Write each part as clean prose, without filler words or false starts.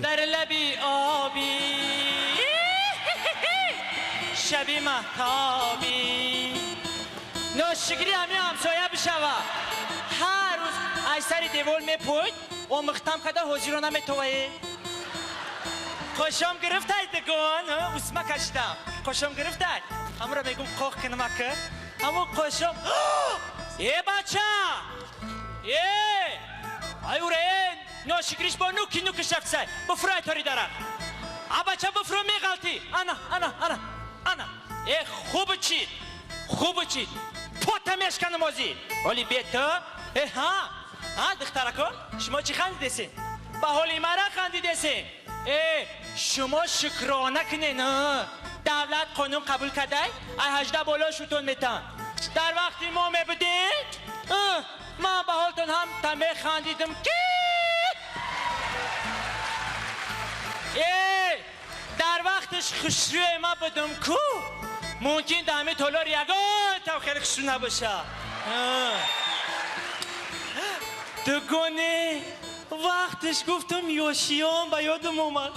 Дар лаби обӣ шаби маҳтобӣ. Ношукрӣ ҳамин ҳамсоя бишава. Ҳар рӯз аз сари девол мепӯйд, омӯхтам када ҳозиро наметовае. Қошом гирифтай дигон, усма кашидам. Қошом гирифтай. Ҳамуро мегум қоқ кунамака. Ҳаму қошом. Э бача! Э! Ай ура э! Ношукриш бо нуки нуки шафсай. Буфрай тори дарах. А бача буфро меғалти. Ана, ана, ана, ана. Э хуб чид. Хуб чид. Пота мешканам озӣ. Оли бето. Э ҳа. Ҳа духтарако, шумо чӣ хандидесен? Ба ҳоли мара хандидесен? Э, шумо шукрона кунен. Давлат қонун қабул кардай, ай 18 боло шутон метан. Дар вақти мо мебудем, ман ба ҳолтон ҳам та механдидим ки э, дар вақташ хушрӯе ма будум ку, мумкин дар ҳамин толор ягон тав хеле хушрӯ набоша. Дугоне, вақташ гуфтам ёшиён ба ёдам омад.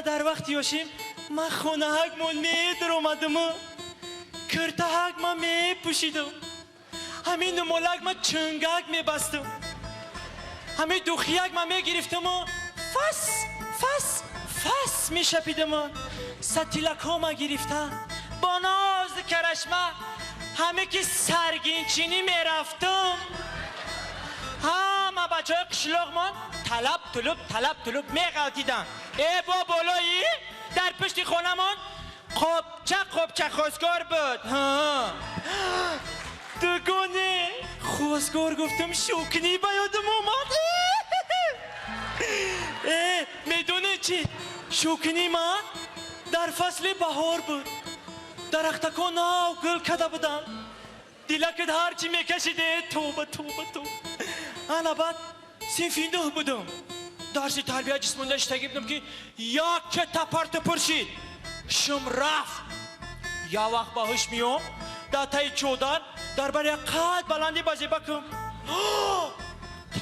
Дар вақти ёшим ман хонаҳакмон медаромадаму киртаҳак ман мепӯшидам. Ҳамин нумолак ман чунгак мебастам. Ҳамин духияк ман мегирифтаму фас фас фас мешапидаму сатилакҳо ман гирифта бо нози карашма ҳаме ки саргинчинӣ мерафтам. Ҳама бачаҳои қишлоқмон талаб тулуб талаб тулуб меғалтиданд. Э бо болои дар пушти хонамон қопча қопча хостгор буд. Дугоне, хостгор гуфтам шукнӣ ба ёдам омад. Э, медонед чи? Шукни ман дар фасли баҳор буд. Дарахтакҳо нав гул када буданд. Дилакат ҳар чӣ мекашиде. Тоба, тоба, тоба. Ана баъд синфи нӯҳ будам. Дарси тарбия ҷисмонда иштагӣ будам ки яке тапартупур шид. Шум рафт. Я вақт ба ҳуш меом, дар таи чодар дар бар як қад баландӣ ба зеба кум.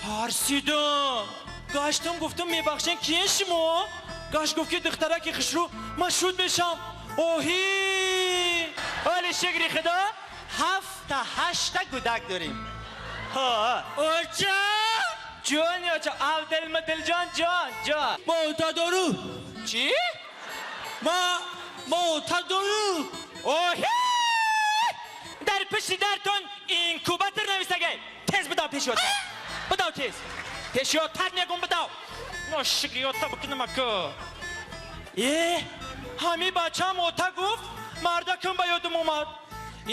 Тарсидам. Гаштам гуфтам мебахшен киен шумо? Гашт гуфт ки духтараки хушрӯ ман шуд мешам. Оҳи! Оли шукри худо 7 та 8 та гудак дорем. Ҳа. Оча! Ҷони оча, Абдулмутталҷон ҷон, ҷон. Мотадору. Чӣ? Ма мотадору. Оҳи! Дар пушти дартон инкубатор нависагай. Тез бидав пешиёта. Бидав тез. Пешиётат мегум бидав. Ношукриёта бикунам ака. Э, ҳами бачам ота гуфт, мардакам ба ёдам омад.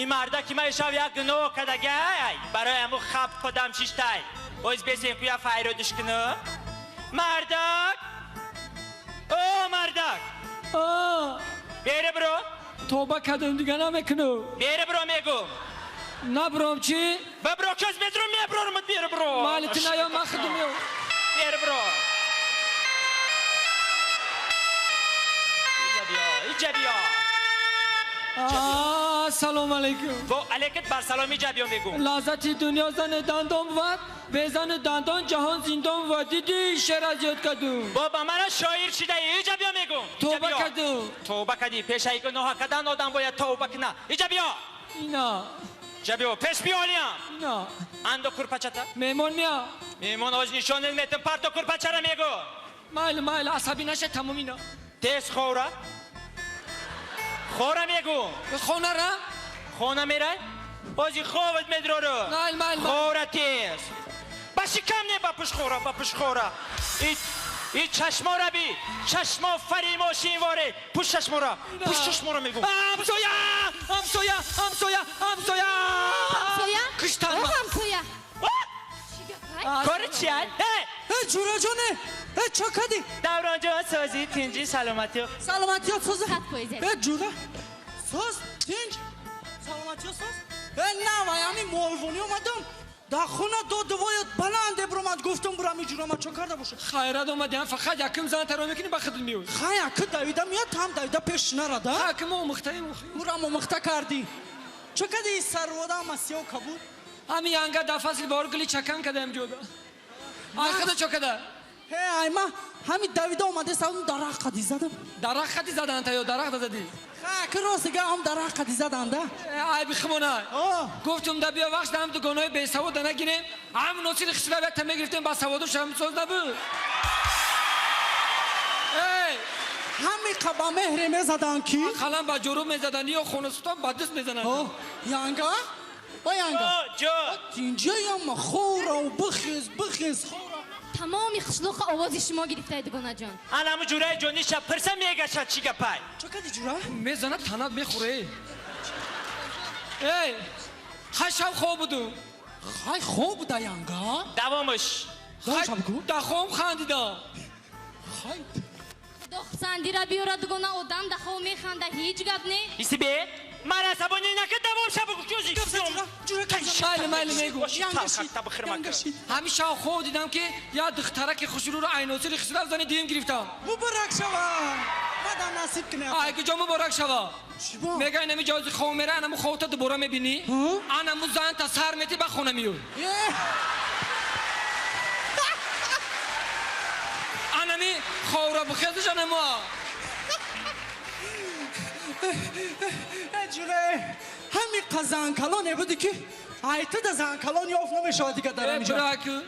Ин мардаки ма ишав як гуноҳ кардагай, барои ҳаму хаб худам шиштай. Оз бесен куя файродиш куну. Мардак! О, мардак! Бере бро. Тоба кардам, дига намекунам. Бере бро мегум. Набром чӣ? Бибро кӯз медром мебрормат бере бро. Майли ту наё ман худум ё. Бере бро. Иҷа биё, иҷа биё. Салом алейкум. Во алейкат бар салом иҷа биё мегум. Лаззати дунё зани дандон буд, бе зани дандон ҷаҳон зиндон буд. Дидӣ шеър аз ёд кардум. Бо ба мара шоир шидаӣ, иҷа биё мегум. Тавба кардум. Тавба кардӣ, пешаи гуноҳа кардан одам бояд тавба куна. Иҷа биё. Ина. Иҷа биё, пеш биё олиям. Ина. Андо курпачата. Меҳмон мея. Меҳмон оз нишонет метам, парто курпачара мегу. Майли, майли, асабӣ наша тамом ина. Тез ховра. Хора мегу. Хонара? Хона мерай? Ози ховат медрору. Майл, майл, майл. Хора тез. Ба шикам не, ба пушхора, ба пушхора. И чашмора би. Чашмо фари мошин воре. Пуш чашмора. Пуш чашмора мегу. Ҳамсоя! Ҳамсоя! Ҳамсоя! Ҳамсоя! Ҳамсоя? Киштан. О, ҳамсоя. Кори чи ай? Э! Э, ҷураҷоне! Э, чо кардӣ? Даврон ҷон, созӣ, тинҷӣ, саломатиё. Саломатиё соза. 100%. Э, ҷура. Соз, тинҷ. Саломатиё соз. Э, навай, ҳамин молвонӣ омадам. Дар хона додувоят баланд эбромад, гуфтам бурам иҷурама чо карда боша. Хайрат омадиам, фақат якум зан таро мекунӣ ба худат меоӣ. Хай, аки давида меяд, ҳам давида пеш нарада. Ҳа, мо омӯхтаем. Мурам омӯхта кардӣ. Чо кардӣ сарвода ама сиёҳ кабуд? Ҳами янга дар фасли баҳор гули чакан кадаем ҷода. Ай худо чо када? Ҳе, ай ма ҳами давида омаде савдум дарахт қади задам. Дарахт қади задан та ё дарахт задӣ? Ха, ки рост дига ҳам дарахт қади задан да. Ай бихмона. Гуфтум да биё вақт ҳам дугонаи бесавод нагирем. Ҳам носири хисра та мегирифтем ба саводу шам соз набуд. Эй, ҳами қа ба меҳре мезадан ки? Қалам ба ҷуруб мезадан ё хонасутон ба даст мезананд. О, янга? О, янга. Ҷо. Тинҷаям хӯра бихез, бихез хӯра. Тамоми қишлоққа овози шумо гирифтаи дугонаҷон. Анаму ҷураи ҷониша пирса мегашад чӣ гапай? Чо кади ҷура? Мезанад танат мехӯре. Эй, хай шав хоб будум. Хай хоб буда янга? Давомаш. Да хом хандидам. Хай. Худо хусандира биёрад дугона одам да хоб механда ҳеҷ гап не. Иси бе? Мара асабонӣ накард давом ша бугу ҷузи. Майли майли мегу. Ҳамин шав хоб дидам ки як духтараки хушрӯро айносири хисрав зани дим гирифтам. Муборак шава. Мадам насиб кунад. Ай куҷо муборак шава? Мега инами ҷози хоб мера анаму хобта дубора мебинӣ? Анаму зан та сар мети ба хона миёй. Анами ховра бухезиш анаму. Ҷуре, ҳами қа занкалоне буди ки айта да занкалон ёфт намешавад дига дар ҳамиҷо.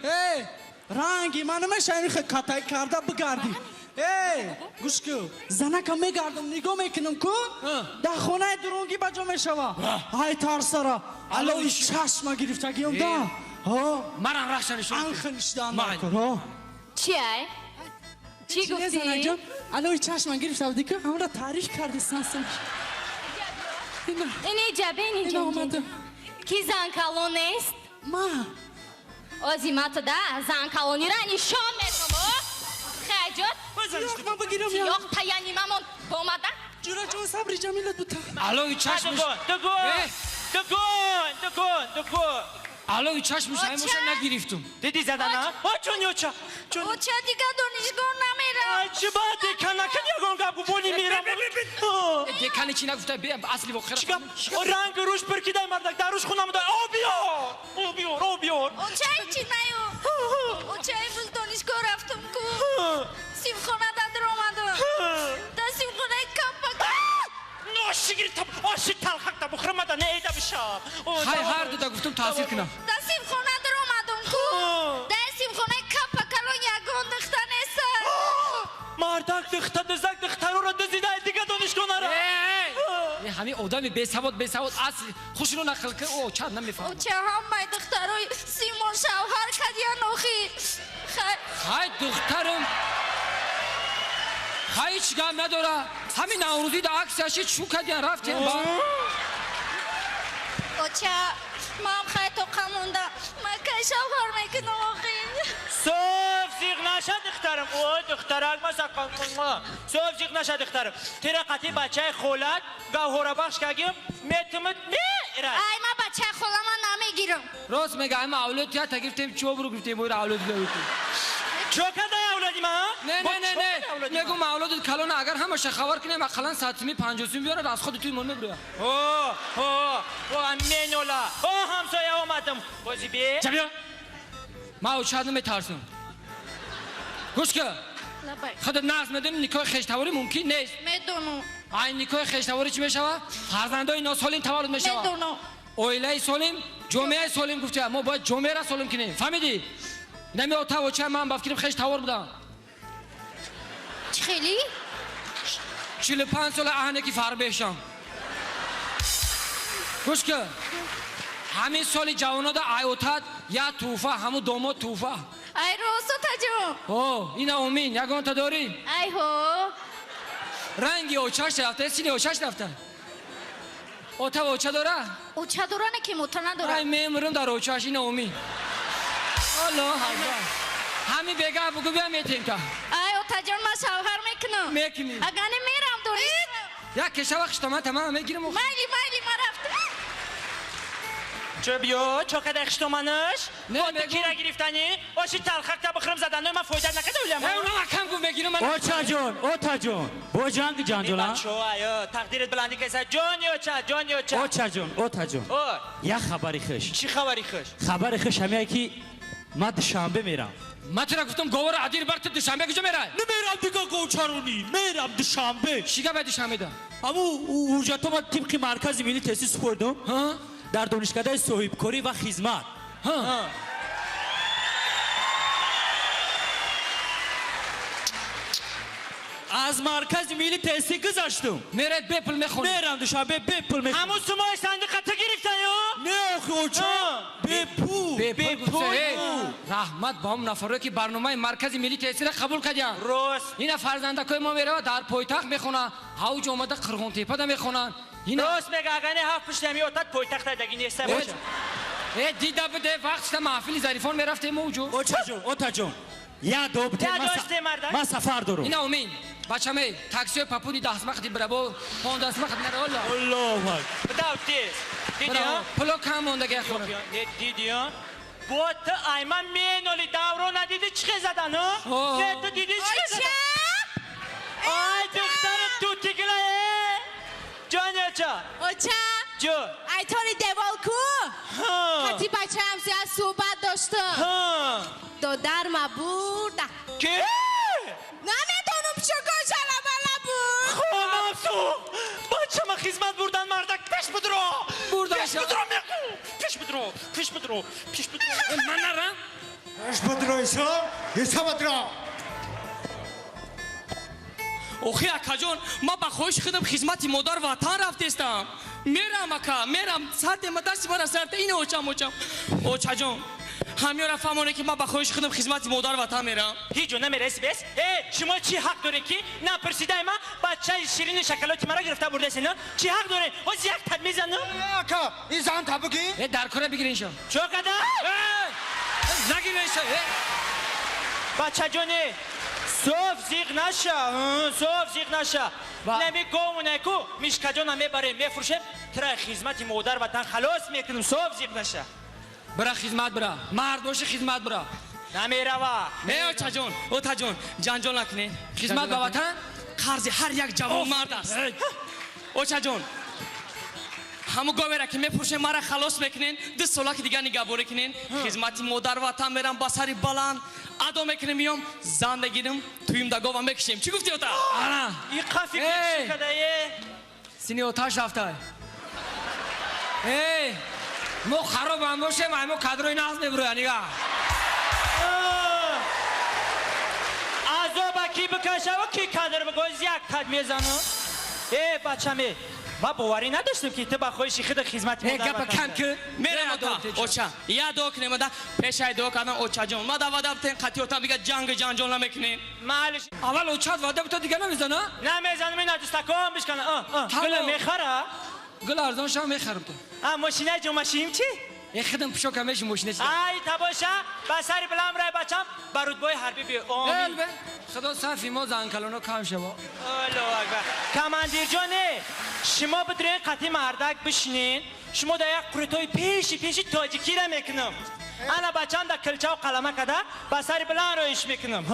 Э, ранги ман намешава ин катай карда бигардӣ. Э, гӯш ку, занака мегардам, нигоҳ мекунам ку, дар хонаи дурунгӣ ба ҷо мешава. Ай тарсара, алои чашма гирифтагиём да. Марам рахша нишон. Анхи нишдан накун. Чи ай? Чӣ гуфтӣ? Алои чашма гирифта буди ку, ҳамра таъриф карди сансам. Инеҷа, бинеҷа. Ки занкалон нест? Ма. Ози ма туда занкалонира нишон метам. Хайҷот. Ёқ, ма бигирам. Ёқ, таяни мамон омада. Ҷураҷон, сабри ҷамилат бута. Алои чашмаш. Дугон, дугон, дугон, дугон. Алои чашмаш аймоша нагирифтум. Диди задана? О, ҷони оча. Оча дига донишгоҳ намерам. Чӣ ба декан накард ягон гап гуфони мерам. Декани чӣ нагуфта бе асли воқеа. Чӣ гап? Ранги рӯш пиркидай мардак дар рӯш хунам дай. О биёр. О биёр, о биёр. Оча чӣ наю? Оча имрӯз донишгоҳ рафтум ку. Симхона дар омадам. Дар симхонаи капа. Ноши гирифтам. Оши талхакта бухрамада не эйда бишам. Хай ҳар дуда гуфтум таъсир кунам. Дар симхона дар омадум ку. Дар симхонаи капа калон ягон духта нест. Мардак духта дузак духтароро дузида дига донишгоҳ нара. Ҳамин одами бесавод бесавод асл хушро нақл кар. О, чад намефаҳмам. Оча ҳамаи духтарои симон шавҳар кардиян охи. Хай духтарам. Хай ҳеҷ гап надора. Ҳамин наврӯзӣ да аксияши чӯ кардиян рафтиян ба. Оча, ман хай тоқа монда. Ман кай шавҳар мекунам охи. Соф зиғ наша духтарам. О, духтарак масаққан. Соф зиғ наша духтарам. Тира қати бачаи холат гавҳорабахш кагим метумуд мерад. Ай, ман бачаи холама намегирам. Рост мега, ай ма авлод тията гирифтем, чӯ обрӯ гирифтем, ойра авлод гирифтем. Чо кадай авлоди ман? Не, не, не, не. Мегум авлодит калона агар ҳамаша хабар кунем, ақаллан 100 50 сум биёрад, аз худи туй мон мебурад. О, о, о, менола. О, ҳамсоя омадам. Бози бе. Ча биё. Ман очад наметарсам. Гӯш кун. Худат нағз медонӣ никоҳи хештаворӣ мумкин нест. Медонам. Ай никоҳи хештаворӣ чӣ мешавад? Фарзандои носолим таваллуд мешавад. Медонам. Оилаи солим, ҷомеаи солим гуфта. Мо бояд ҷомеаро солим кунем. Фаҳмидӣ? Нами ота оча ман ба фикрам хештавор будам. Чӣ хелӣ? 45 сола аҳне ки фарбешам. Гӯш кун. Ҳамин соли ҷавонода ай отат я туҳфа, ҳаму домод туҳфа. Ай рост отаҷон. О, ина умин, ягонта дорӣ? Ай ҳо. Ранги очаш рафта, сини очаш рафта. Ота оча дора? Оча дора не ки мота надора. Ай мемурам дар очаш, ина умин. Аллоҳ акбар. Ҳамин бега бугу бия метем та. Ай отаҷон, ман шавҳар мекунам. Мекунӣ. Агар не мерам донишгоҳ. Як кеша вақт шута ман тамам мегирам. Майли, майли, ман рафтам. Чо биё, чо кадай хиштоманаш? Не, Бо мегум. кира гирифтанӣ? Оши талхакта бихӯрам заданой ман фоида накарда улям. Э, унам акам гуфт мегирам ман. Очаҷон, отаҷон, бо ҷанг ҷанҷола. Бачо, ай, тақдират баландӣ кайса. Ҷони оча, ҷони оча. Очаҷон, отаҷон. О. Як хабари хуш. Чӣ хабари хуш? Хабари хуш ҳамяе ки Ман Душанбе мерам. Ман тура гуфтам говора адир бар ту Душанбе куҷо мерай? Намерам дига говчаронӣ, мерам Душанбе. Чӣ гап Душанбе да? Ҳаму ҳуҷҷатҳо ман тибқи маркази миллӣ тестӣ супордум. Дар донишкадаи соҳибкорӣ ва хизмат. Аз маркази миллӣ тестӣ гузаштум. Меред бепул мехонӣ. Мерам Душанбе бепул мехонам. Ҳамун сумои сандуқа ту гирифтаю? Не охи оча, бепул. Бепул. Раҳмат ба он нафаре ки барномаи маркази миллӣ тестиро қабул карданд. Рост. Ина фарзандакои мо меравад дар пойтахт мехонанд, ҳавҷ омада Қирғонтепада мехонанд. Рост мега, агар не ҳафт пушти ҳами отат пойтахта даги неста бошад. Э дида буде вақт маҳфили Зарифон мерафтем мо уҷо. Очаҷон, отаҷон. Я добте, ман сафар дорам. Ина умин. Бачаме, таксио папуни даҳсмақти бирабо, пондасмақт нара олла. Аллоҳу акбар. Бадав тез. Дидӣ? Пуло кам мондаги хона. Дидӣ? Бо ту айман меноли давро надидӣ чӣ хел задан, ҳа? Не ту дидӣ чӣ хел задан? Ай духтарам тутигила э! Ҷони оча. Оча. Ҷо. Ай тори девол ку? Қати бачаам зиёд суҳбат доштам. Додарма бурда. Ки? Намедонам чӣ шалабала буд. Хонам сӯхт. Бачама хизмат бурдан мардак пеш будро. Пеш будро мегӯ. Пеш будро. Пеш будро. Пеш будро. Ман нарам. Пеш будро Исо. Исо будро. Охи акаҷон, ман ба хоҳиши худам хизмати модар ватан рафтестам. Мерам ака, мерам. Сардема дасти мара сарта ина очам очам. Очаҷон, ҳамёра фаҳмоне ки ман ба хоҳиши худам хизмати модар ватан мерам. Ҳеҷ ҷо намераси бес. Э, шумо чӣ ҳақ доред ки напурсидаи ман бачаи ширини шоколоти мара гирифта бурдасен? Чӣ ҳақ доред? Ҳоз як тат мезанам. Ака, ин зан та бигӣ? Э, дар кора бигириншо. Чо када? Нагириншо. Бачаҷоне, соф зиқ наша, соф зиқ наша. Нами говунаку мишкаҷона мебарем, мефурӯшем, тра хизмати модар ватан халос мекунем, соф зиқ наша. Бира хизмат бира, мард боши хизмат бира. Намерава. Э, очаҷон, отаҷон, ҷанҷол накунед. Хизмат ба ватан қарзи ҳар як ҷавонмард аст. Очаҷон, ҳамун говера ки мефурӯшем мара халос мекунен, 2 сола ки дигар нигаҳборӣ кунен, хизмати модар ватан мерам ба сари баланд, адо мекунем миём, зан мегирам, туим да гова мекушем. Чӣ гуфтӣ ота? Ана. Иқа фикр чӣ кадае? Сини оташ рафтай. Эй, мо харобам бошем, ай мо кадрои нағз мебуроя, нигаҳ. Азоба ки бикашава, ки кадр бигоз як тад мезану. Э, бачаме, ман боварӣ надоштам ки ту ба хоҳиши худ хизмати модар гапа кам кун. Мерам ота, оча. Я дуо кунем ода, пешай дуо кардам очаҷон. Ма да вада бутен қатъи отам дига ҷанг ҷанҷол намекунем. Маълиш. Аввал очат вада бута дига намезана? Намезанам, ина дустаком бишкана. Гула мехара? Гул арзон шава мехарам ту. А мошина ҷо машиним чи? Э худам пушока меши мошина чи? Ай табоша, ба сари билам рай бачам, ба рутбаи ҳарбӣ биё. Омин. Худо сафи мо занкалоно кам шава. Аллоҳу акбар. Командирҷоне, шумо бидурен қатъи мардак бишинен, шумо дар як қурутои пеши пеши тоҷикира мекунам. Ана бачам дар килчаву қалама када ба сари биланд роиш мекунам.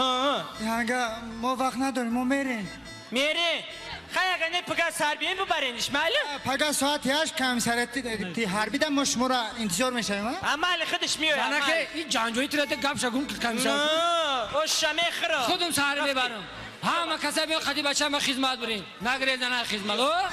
Янга, мо вақт надорем, мо мерем. Мерем. Хай агар не пага сар бием бибарениш, майли? Пага соати 8 комиссариати ҳарбида мо шуморо интизор мешавем, а? Майли, худаш меояд. Занаке, ин ҷанҷои тура гап шагум комиссар. Оша мехӯрам. Худам сар мебарам. Ҳама каса биё қади бача ма хизмат бурем. Нагиред зана хизмат, о?